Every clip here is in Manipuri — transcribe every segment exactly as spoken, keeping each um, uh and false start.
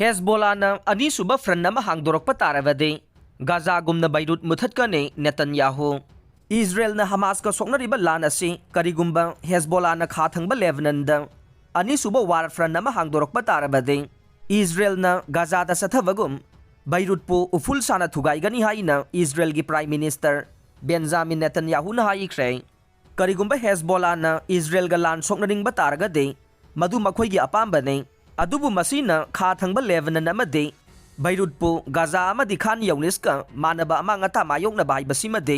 ꯍꯦꯖꯕꯣꯂꯥꯅ ꯑꯅꯤꯁꯨꯕ ꯐ꯭ꯔꯟ ꯑꯃ ꯍꯥꯡꯗꯣꯔꯛꯄ ꯇꯥꯔꯕꯗꯤ ꯒꯥꯖꯥꯒꯨꯝꯅ ꯕꯩꯔꯨꯠ ꯃꯨꯊꯠꯀꯅꯤ ꯅꯦꯇꯟꯌꯥꯍꯨ꯫ ꯏꯖꯔꯦꯜꯅ ꯍꯃꯥꯁꯀ ꯁꯣꯛꯅꯔꯤꯕ ꯂꯥꯟ ꯑꯁꯤ ꯀꯔꯤꯒꯨꯝꯕ ꯍꯦꯖꯕꯣꯂꯥꯅ ꯈꯥ ꯊꯪꯕ ꯂꯦꯕꯅꯟꯗ ꯑꯅꯤꯁꯨꯕ ꯋꯥꯔ ꯐ꯭ꯔꯟ ꯑꯃ ꯍꯥꯡꯗꯣꯔꯛꯄ ꯇꯥꯔꯕꯗꯤ, ꯏꯖꯔꯦꯜꯅ ꯒꯥꯖꯥꯗ ꯆꯠꯊꯕꯒꯨꯝ ꯕꯩꯔꯨꯠꯄꯨ ꯎꯐꯨꯜ ꯁꯥꯅ ꯊꯨꯒꯥꯏꯒꯅꯤ ꯍꯥꯏꯅ ꯏꯖꯔꯦꯜꯒꯤ ꯄ꯭ꯔꯥꯏꯝ ꯃꯤꯅꯤꯁꯇꯔ ꯕꯦꯟꯖꯥꯃꯤꯟ ꯅꯦꯇꯟꯌꯥꯍꯨꯅ ꯍꯥꯏꯈ꯭ꯔꯦ꯫ ꯀꯔꯤꯒꯨꯝꯕ ꯍꯦꯖꯕꯣꯂꯥꯅ ꯏꯖꯔꯦꯜꯒ ꯂꯥꯟ ꯁꯣꯛꯅꯅꯤꯡꯕ ꯇꯥꯔꯒꯗꯤ, ꯃꯗꯨ ꯃꯈꯣꯏꯒꯤ ꯑꯄꯥꯝꯕꯅꯤ꯫ ꯑꯗꯨꯕꯨ ꯃꯁꯤꯅ ꯈꯥ ꯊꯪꯕ ꯂꯦꯕꯅꯟ ꯑꯃꯗꯤ ꯕꯩꯔꯨꯠꯄꯨ ꯒꯥꯖꯥ ꯑꯃꯗꯤ ꯈꯥꯟ ꯌꯧꯅꯤꯁꯀ ꯃꯥꯟꯅꯕ ꯑꯃꯥꯡ ꯑꯇꯥ ꯃꯥꯌꯣꯛꯅꯕ ꯍꯥꯏꯕꯁꯤꯃꯗꯤ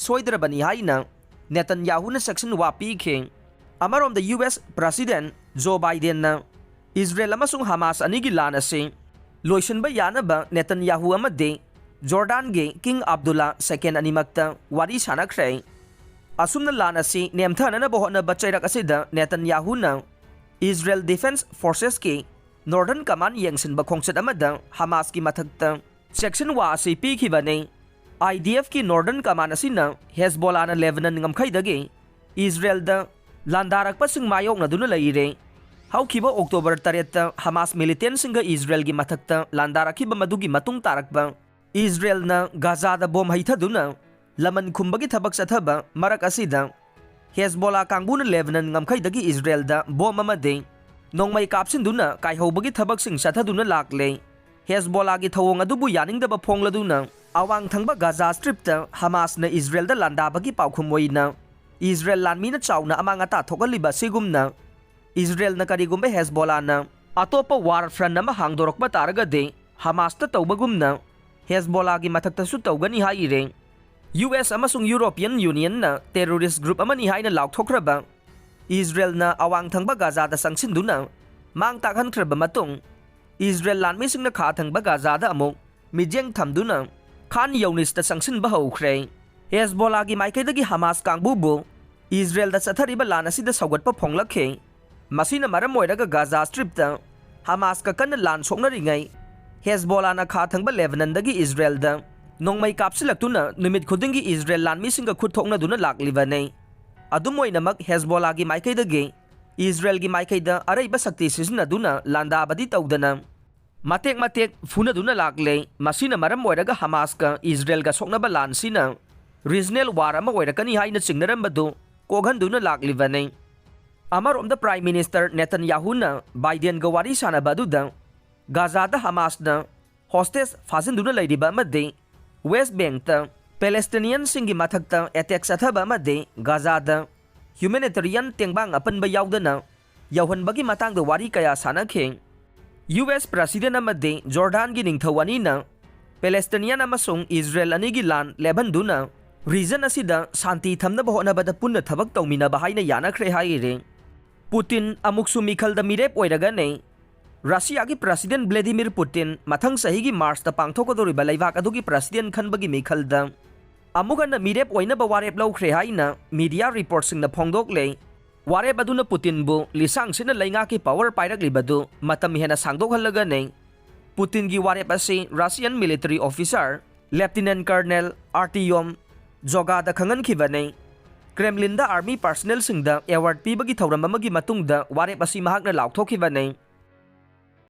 ꯁꯣꯏꯗ꯭ꯔꯕꯅꯤ ꯍꯥꯏꯅ ꯅꯦꯇꯟꯌꯥꯍꯨꯅ ꯆꯦꯛꯁꯤꯟ ꯋꯥ ꯄꯤꯈꯤ꯫ ꯑꯃꯔꯣꯝꯗ, ꯌꯨ ꯑꯦꯁ ꯄ꯭ꯔꯁꯤꯗꯦꯟ ꯖꯣ ꯕꯥꯏꯗꯦꯟꯅ ꯏꯖꯔꯦꯜ ꯑꯃꯁꯨꯡ ꯍꯃꯥꯁ ꯑꯅꯤꯒꯤ ꯂꯥꯟ ꯑꯁꯤ ꯂꯣꯏꯁꯤꯟꯕ ꯌꯥꯅꯕ ꯅꯦꯇꯟꯌꯥꯍꯨ ꯑꯃꯗꯤ ꯖꯣꯔꯗꯥꯟꯒꯤ ꯀꯤꯡ ꯑꯕꯗꯨꯜꯂꯥ ꯁꯦꯀꯦꯟ ꯑꯅꯤꯃꯛꯇ ꯋꯥꯔꯤ ꯁꯥꯟꯅꯈ꯭ꯔꯦ꯫ ꯑꯁꯨꯝꯅ ꯂꯥꯟ ꯑꯁꯤ ꯅꯦꯝꯊꯅꯅꯕ ꯍꯣꯠꯅꯕ ꯆꯩꯔꯛ ꯑꯁꯤꯗ ꯅꯦꯇꯟꯌꯥꯍꯨꯅ ꯏꯖꯔꯦꯜ ꯗꯤꯐꯦꯟꯁ ꯐꯣꯔꯁꯦꯁꯀꯤ ꯅꯣꯔꯗꯔꯟ ꯀꯃꯥꯟ ꯌꯦꯡꯁꯤꯟꯕ ꯈꯣꯡꯆꯠ ꯑꯃꯗ ꯍꯃꯥꯁꯀꯤ ꯃꯊꯛꯇ ꯆꯦꯛꯁꯤꯟ ꯋꯥ ꯑꯁꯤ ꯄꯤꯈꯤꯕꯅꯤ꯫ ꯑꯥꯏ ꯗꯤ ꯑꯦꯐꯀꯤ ꯅꯣꯔꯗꯔꯟ ꯀꯃꯥꯟ ꯑꯁꯤꯅ ꯍꯦꯖꯕꯣꯂꯥꯅ ꯂꯦꯕꯅꯟ ꯉꯝꯈꯩꯗꯒꯤ ꯏꯖꯔꯦꯜꯗ ꯂꯥꯟꯗꯥꯔꯛꯄꯁꯤꯡ ꯃꯥꯌꯣꯛꯅꯗꯨꯅ ꯂꯩꯔꯦ꯫ ꯍꯧꯈꯤꯕ ꯑꯣꯛꯇꯣꯕꯔ ꯇꯔꯦꯠꯇ ꯍꯃꯥꯁ ꯃꯤꯂꯤꯇꯦꯟꯁꯤꯡꯒ ꯏꯖꯔꯦꯜꯒꯤ ꯃꯊꯛꯇ ꯂꯥꯟꯗꯥꯔꯛꯈꯤꯕ ꯃꯗꯨꯒꯤ ꯃꯇꯨꯡ ꯇꯥꯔꯛꯄ ꯏꯖꯔꯦꯜꯅ ꯒꯥꯖꯥꯗ ꯕꯣꯝ ꯍꯩꯊꯗꯨꯅ ꯂꯃꯟ ꯈꯨꯝꯕꯒꯤ ꯊꯕꯛ ꯆꯠꯊꯕ ꯃꯔꯛ ꯑꯁꯤꯗ, ꯍꯦꯖꯕꯣꯂꯥ ꯀꯥꯡꯕꯨꯅ ꯂꯦꯕꯅꯟ ꯉꯝꯈꯩꯗꯒꯤ ꯏꯖꯔꯦꯜꯗ ꯕꯣꯝ ꯑꯃꯗꯤ ꯅꯣꯡꯃꯩ ꯀꯥꯞꯁꯤꯟꯗꯨꯅ ꯀꯥꯏꯍꯧꯕꯒꯤ ꯊꯕꯛꯁꯤꯡ ꯆꯠꯊꯗꯨꯅ ꯂꯥꯛꯂꯦ꯫ ꯍꯦꯖꯕꯣꯂꯥꯒꯤ ꯊꯧꯑꯣꯡ ꯑꯗꯨꯕꯨ ꯌꯥꯅꯤꯡꯗꯕ ꯐꯣꯡꯂꯗꯨꯅ ꯑꯋꯥꯡ ꯊꯪꯕ ꯒꯥꯖꯥ ꯁ꯭ꯇ꯭ꯔꯤꯞꯇ ꯍꯃꯥꯁꯅ ꯏꯖꯔꯦꯜꯗ ꯂꯥꯟꯗꯥꯕꯒꯤ ꯄꯥꯎꯈꯨꯝ ꯑꯣꯏꯅ ꯏꯖꯔꯦꯜ ꯂꯥꯟꯃꯤꯅ ꯆꯥꯎꯅ ꯑꯃꯥꯡ ꯑꯇꯥ ꯊꯣꯛꯍꯜꯂꯤꯕ ꯑꯁꯤꯒꯨꯝꯅ, ꯏꯖꯔꯦꯜꯅ ꯀꯔꯤꯒꯨꯝꯕ ꯍꯦꯖꯕꯣꯂꯥꯅ ꯑꯇꯣꯞꯄ ꯋꯥꯔ ꯐ꯭ꯔꯟ ꯑꯃ ꯍꯥꯡꯗꯣꯔꯛꯄ ꯇꯥꯔꯒꯗꯤ, ꯍꯃꯥꯁꯇ ꯇꯧꯕꯒꯨꯝꯅ ꯍꯦꯖꯕꯣꯂꯥꯒꯤ ꯃꯊꯛꯇꯁꯨ ꯇꯧꯒꯅꯤ ꯍꯥꯏꯔꯦ꯫ ꯌꯨ ꯑꯦꯁ ꯑꯃꯁꯨꯡ ꯌꯨꯔꯣꯄꯤꯌꯟ ꯌꯨꯅꯤꯌꯟꯅ ꯇꯦꯔꯣꯔꯤꯁ ꯒ꯭ꯔꯨꯞ ꯑꯃꯅꯤ ꯍꯥꯏꯅ ꯂꯥꯎꯊꯣꯛꯈ꯭ꯔꯕ ꯏꯖꯔꯦꯜꯅ ꯑꯋꯥꯡ ꯊꯪꯕ ꯒꯥꯖꯥꯗ ꯆꯪꯁꯤꯟꯗꯨꯅ ꯃꯥꯡ ꯇꯥꯛꯍꯟꯈ꯭ꯔꯕ ꯃꯇꯨꯡ, ꯏꯖꯔꯦꯜ ꯂꯥꯟꯃꯤꯁꯤꯡꯅ ꯈꯥ ꯊꯪꯕ ꯒꯥꯖꯥꯗ ꯑꯃꯨꯛ ꯃꯤꯠꯌꯦꯡ ꯊꯝꯗꯨꯅ ꯈꯥꯟ ꯌꯧꯅꯤꯁꯇ ꯆꯪꯁꯤꯟꯕ ꯍꯧꯈ꯭ꯔꯦ꯫ ꯍꯦꯖꯕꯣꯂꯥꯒꯤ ꯃꯥꯏꯀꯩꯗꯒꯤ ꯍꯃꯥꯁ ꯀꯥꯡꯕꯨꯕꯨ ꯏꯖꯔꯦꯜꯗ ꯆꯠꯊꯔꯤꯕ ꯂꯥꯟ ꯑꯁꯤꯗ ꯁꯧꯒꯠꯄ ꯐꯣꯡꯂꯛꯈꯤ꯫ ꯃꯁꯤꯅ ꯃꯔꯝ ꯑꯣꯏꯔꯒ ꯒꯥꯖꯥ ꯁ꯭ꯇ꯭ꯔꯤꯞꯇ ꯍꯃꯥꯁꯀ ꯀꯟꯅ ꯂꯥꯟ ꯁꯣꯛꯅꯔꯤꯉꯩ, ꯍꯦꯖꯕꯣꯂꯥꯅ ꯈꯥ ꯊꯪꯕ ꯂꯦꯕꯅꯟꯗꯒꯤ ꯏꯖꯔꯦꯜꯗ ꯅꯣꯡꯃꯩ ꯀꯥꯞꯁꯤꯜꯂꯛꯇꯨꯅ ꯅꯨꯃꯤꯠ ꯈꯨꯗꯤꯡꯒꯤ ꯏꯖꯔꯦꯜ ꯂꯥꯟꯃꯤꯁꯤꯡꯒ ꯈꯨꯠ ꯊꯣꯛꯅꯗꯨꯅ ꯂꯥꯛꯂꯤꯕꯅꯤ꯫ ꯑꯗꯨꯝ ꯑꯣꯏꯅꯃꯛ, ꯍꯦꯖꯕꯣꯂꯥꯒꯤ ꯃꯥꯏꯀꯩꯗꯒꯤ ꯏꯖꯔꯦꯜꯒꯤ ꯃꯥꯏꯀꯩꯗ ꯑꯔꯩꯕ ꯁꯛꯇꯤ ꯁꯤꯖꯤꯟꯅꯗꯨꯅ ꯂꯥꯟꯗꯥꯕꯗꯤ ꯇꯧꯗꯅ, ꯃꯇꯦꯛ ꯃꯇꯦꯛ ꯐꯨꯅꯗꯨꯅ ꯂꯥꯛꯂꯦ꯫ ꯃꯁꯤꯅ ꯃꯔꯝ ꯑꯣꯏꯔꯒ ꯍꯃꯥꯁꯀ ꯏꯖꯔꯦꯜꯒ ꯁꯣꯛꯅꯕ ꯂꯥꯟꯁꯤꯅ regional war ꯑꯃ ꯑꯣꯏꯔꯛꯀꯅꯤ ꯍꯥꯏꯅ ꯆꯤꯡꯅꯔꯝꯕꯗꯨ ꯀꯣꯛꯍꯟꯗꯨꯅ ꯂꯥꯛꯂꯤꯕꯅꯤ꯫ ꯑꯃꯔꯣꯝꯗ Prime Minister ꯅꯦꯇꯟꯌꯥꯍꯨꯅ ꯕꯥꯏꯗꯦꯟꯒ ꯋꯥꯔꯤ ꯁꯥꯟꯅꯕ ꯑꯗꯨꯗ ꯒꯥꯖꯥꯗ ꯍꯃꯥꯁꯅ hostage ꯐꯥꯖꯤꯟꯗꯨꯅ ꯂꯩꯔꯤꯕ ꯑꯃꯗꯤ West Bankꯇ Palestinianꯁꯤꯡꯒꯤ ꯃꯊꯛꯇ attack ꯆꯠꯊꯕ ꯑꯃꯗꯤ ꯒꯥꯖꯥꯗ humanitarian ꯇꯦꯡꯕꯥꯡ ꯑꯄꯟꯕ ꯌꯥꯎꯗꯅ ꯌꯧꯍꯟꯕꯒꯤ ꯃꯇꯥꯡꯗ ꯋꯥꯔꯤ ꯀꯌꯥ ꯁꯥꯟꯅꯈꯤ꯫ U S President ꯑꯃꯗꯤ ꯖꯣꯔꯗꯥꯟꯒꯤ ꯅꯤꯡꯊꯧ ꯑꯅꯤꯅ Palestinian ꯑꯃꯁꯨꯡ ꯏꯖꯔꯦꯜ ꯑꯅꯤꯒꯤ ꯂꯥꯟ ꯂꯦꯞꯍꯟꯗꯨꯅ region ꯑꯁꯤꯗ ꯁꯥꯟꯇꯤ ꯊꯝꯅꯕ ꯍꯣꯠꯅꯕꯗ ꯄꯨꯟꯅ ꯊꯕꯛ ꯇꯧꯃꯤꯟꯅꯕ ꯍꯥꯏꯅ ꯌꯥꯅꯈ꯭ꯔꯦ ꯍꯥꯏꯔꯤ꯫ ꯄꯨꯇꯤꯟ ꯑꯃꯨꯛꯁꯨ ꯃꯤꯈꯜꯗ ꯃꯤꯔꯦꯞ ꯑꯣꯏꯔꯒꯅꯤ꯫ ꯔꯁꯤꯌꯥꯒꯤ President Vladimir Putin ꯃꯊꯪ ꯆꯍꯤꯒꯤ ꯃꯥꯔꯆꯇ ꯄꯥꯡꯊꯣꯛꯀꯗꯧꯔꯤꯕ ꯂꯩꯕꯥꯛ ꯑꯗꯨꯒꯤ President ꯈꯟꯕꯒꯤ ꯃꯤꯈꯜꯗ ꯑꯃꯨꯛ ꯍꯟꯅ ꯃꯤꯔꯦꯞ ꯑꯣꯏꯅꯕ ꯋꯥꯔꯦꯞ ꯂꯧꯈ꯭ꯔꯦ ꯍꯥꯏꯅ media reportꯁꯤꯡꯅ ꯐꯣꯡꯗꯣꯛꯂꯦ꯫ ꯋꯥꯔꯦꯞ ꯑꯗꯨꯅ ꯄꯨꯇꯤꯟꯕꯨ ꯂꯤꯁꯥꯡꯁꯤꯠꯅ ꯂꯩꯉꯥꯛꯀꯤ power ꯄꯥꯏꯔꯛꯂꯤꯕꯗꯨ ꯃꯇꯝ ꯍꯦꯟꯅ ꯁꯥꯡꯗꯣꯛꯍꯜꯂꯒꯅꯤ꯫ ꯄꯨꯇꯤꯟꯒꯤ ꯋꯥꯔꯦꯞ ꯑꯁꯤ Russian military officer Lieutenant Colonel Artyom ꯖꯣꯒꯥꯗ ꯈꯪꯍꯟꯈꯤꯕꯅꯤ꯫ Kremlinꯗ army personnelꯁꯤꯡꯗ award ꯄꯤꯕꯒꯤ ꯊꯧꯔꯝ ꯑꯃꯒꯤ ꯃꯇꯨꯡꯗ ꯋꯥꯔꯦꯞ ꯑꯁꯤ ꯃꯍꯥꯛꯅ ꯂꯥꯎꯊꯣꯛꯈꯤꯕꯅꯤ꯫